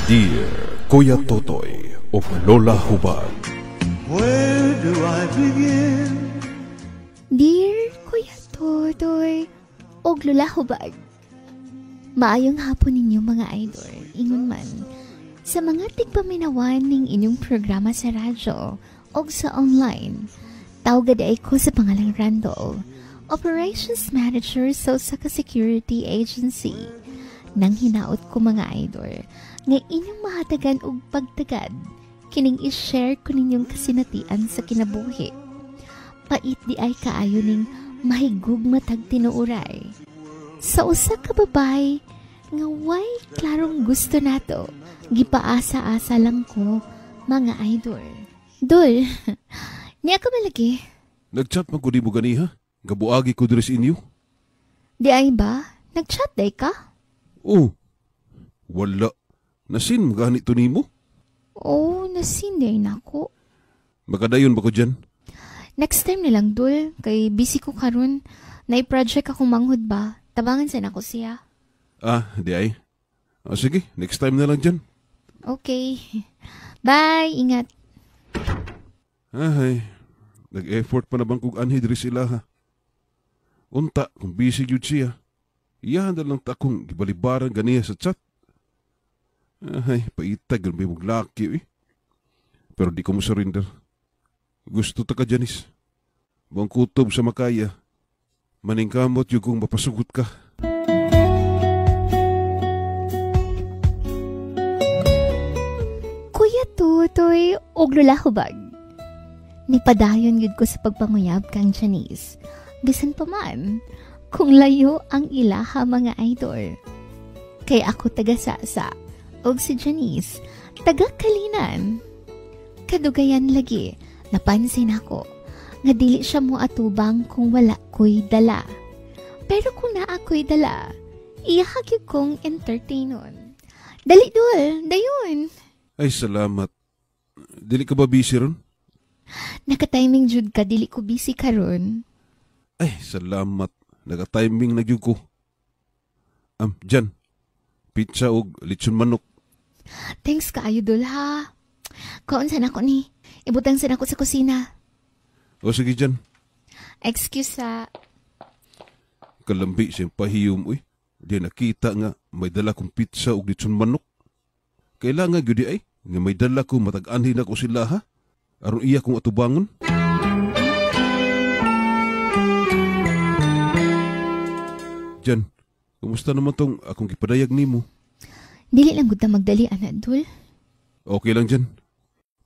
Dear Kuya Totoy ug Lola Hubag. Where do I begin? Dear Kuya Totoy ug Lola Hubag. Maayong hapon ninyo mga idol, ingon man sa mga tigpaminawan ning inyong programa sa radyo o sa online. Tawgad ay ko sa pangalang Randall, Operations Manager sa usa ka security agency. Nang hinaot ko mga idol, nga inyong mahatagan og pagtagad, kining i-share ko ninyong kasinatian sa kinabuhi. Pait di ay kaayo ning mahigugmatag tinuoray. Sa usa ka babae nga way klarong gusto nato, gipaasa-asa lang ko mga idol. Dol, niya ka malagi. Nagchat man ko di mo ganiha. Gabuagi ko diri sa inyo. Di ay ba? Nagchat day ka? Oh, wala. Nasin ganito nimo? Oh, nasin day nako. Makadayon ba ko dyan? Next time na lang, Dol. Kay busy ko karon. Nai-project akong manghud ba? Tabangan sa nako siya. Ah, di ay. Ah, sige, next time na lang dyan. Okay. Bye, ingat. Ay, nag-effort pa na bang kung anhi diri sila ha. Unta, kung busy gyud siya. Iyahan na lang ta kung gibalibaran ganiya sa chat. Ay, paitag yun may laki eh. Pero di ko mo surrender. Gusto ta ka, Janice. Buong kutob sa makaya. Maningkamot yung kung mapasugot ka. Kuya Tutoy, og Lola Hubag. Nipadayon gyud ko sa pagpanguyab kang Janice. Bisan pa man, kung layo ang ilaha mga idol. Kay ako taga Sasa, og si Janice, taga Kalinan. Kadugayan lagi, napansin ako, nga dili siya mo atubang kung wala ko'y dala. Pero kung naa ko'y dala, iyahag yun kong entertainon. Dali dul, dayon. Ay, salamat. Dili ka ba busy ron? Naka-timing jud ka, dili ko busy karon. Ay, salamat. Naka-timing na jud ko. Jan, pizza og litson manok. Thanks kaayo dul ha. Kaon sana ko ni. Ibutang sana ko sa kusina. O sige Jan. Excuse sa. Kalambi siyang pahiyom uy. Di nakita nga may dala kong pizza og litson manok. Kailangan gyud ay nga may dala ko matag-anhin ako sila ha. Aron iya kong atubangon. Jan, kumusta naman tong akong gipadayag nimo? Dili lang gud ta magdali ana dul. Okay lang Jan.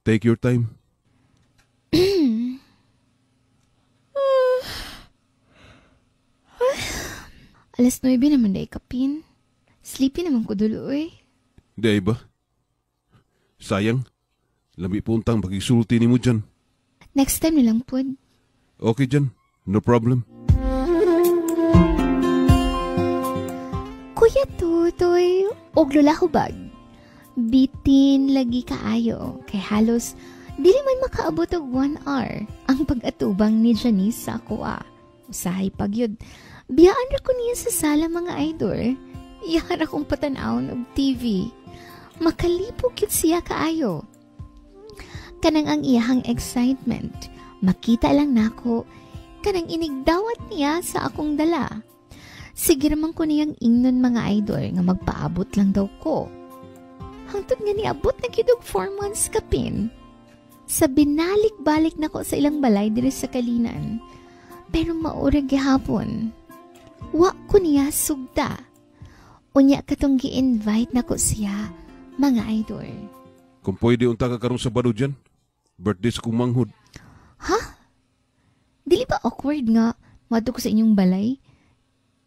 Take your time. Alas 9 naman day kapin. Sleepy naman ko dul oy. Di ay ba? Sayang. Lami puntang pagisulti nimo dyan. Next time na lang pod. Okay dyan. No problem. Kuya Tutoy, og Lola Hubag. Bitin lagi kaayo kay halos dili man makaabot og 1 hour ang pag-atubang ni Janice sa akoa. Usahay pagyud. Biyaan ra ko niya sa sala mga idol. Iyahan akong patan-awon og TV. Makalipok yun siya kaayo. Kanang ang iyahang excitement. Makita lang nako kanang inigdawat niya sa akong dala. Sige naman ko niyang ingnon mga idol nga magpaabot lang daw ko. Hangtod nga niabot na gyud og 4 months kapin. Sa binalik-balik nako sa ilang balay diri sa Kalinan. Pero maura gihapon. Wa ko niya sugda. Unya katong gi-invite nako siya mga idol. Kung pwede unta ka karon Sabado dyan. Birthday sa kong manghud. Ha? Dili ba awkward nga madto ko sa inyong balay?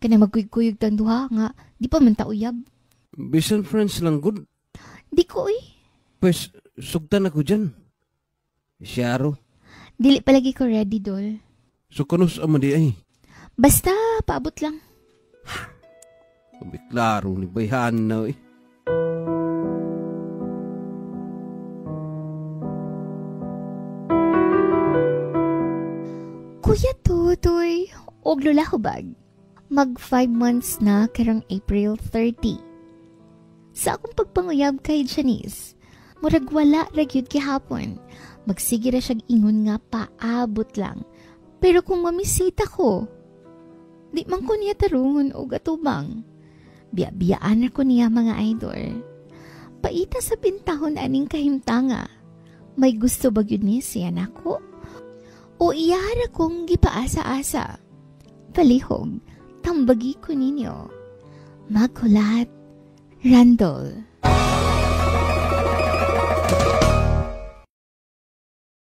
Kana magkuyog-kuyog tang duha nga di pa man ta uyab. Bisan friends lang gud. Di ko uy. Pues sugtan ako dyan. Siyaro. Dili palagi ko ready dol. So kanus aman di ay. Basta paabot lang. Klaro ni bayhan na eh. Kuya Tutoy, og Lola Hubag. Mag 5 months na karong April 30. Sa akong pagpanguyab kay Janice, murag wala ra gyud gihapon. Magsige ra siyag ingon nga paabot lang. Pero kung mamisita ko, di man ko niya tarungon og atubang. Biya-biyaan ko niya, mga idol. Paita sa bintahon aning kahimtanga. May gusto ba gyud ni siya nako? O iyara kong gipaasa-asa? Palihog, tambagi ko ninyo. Maghulat, Randall.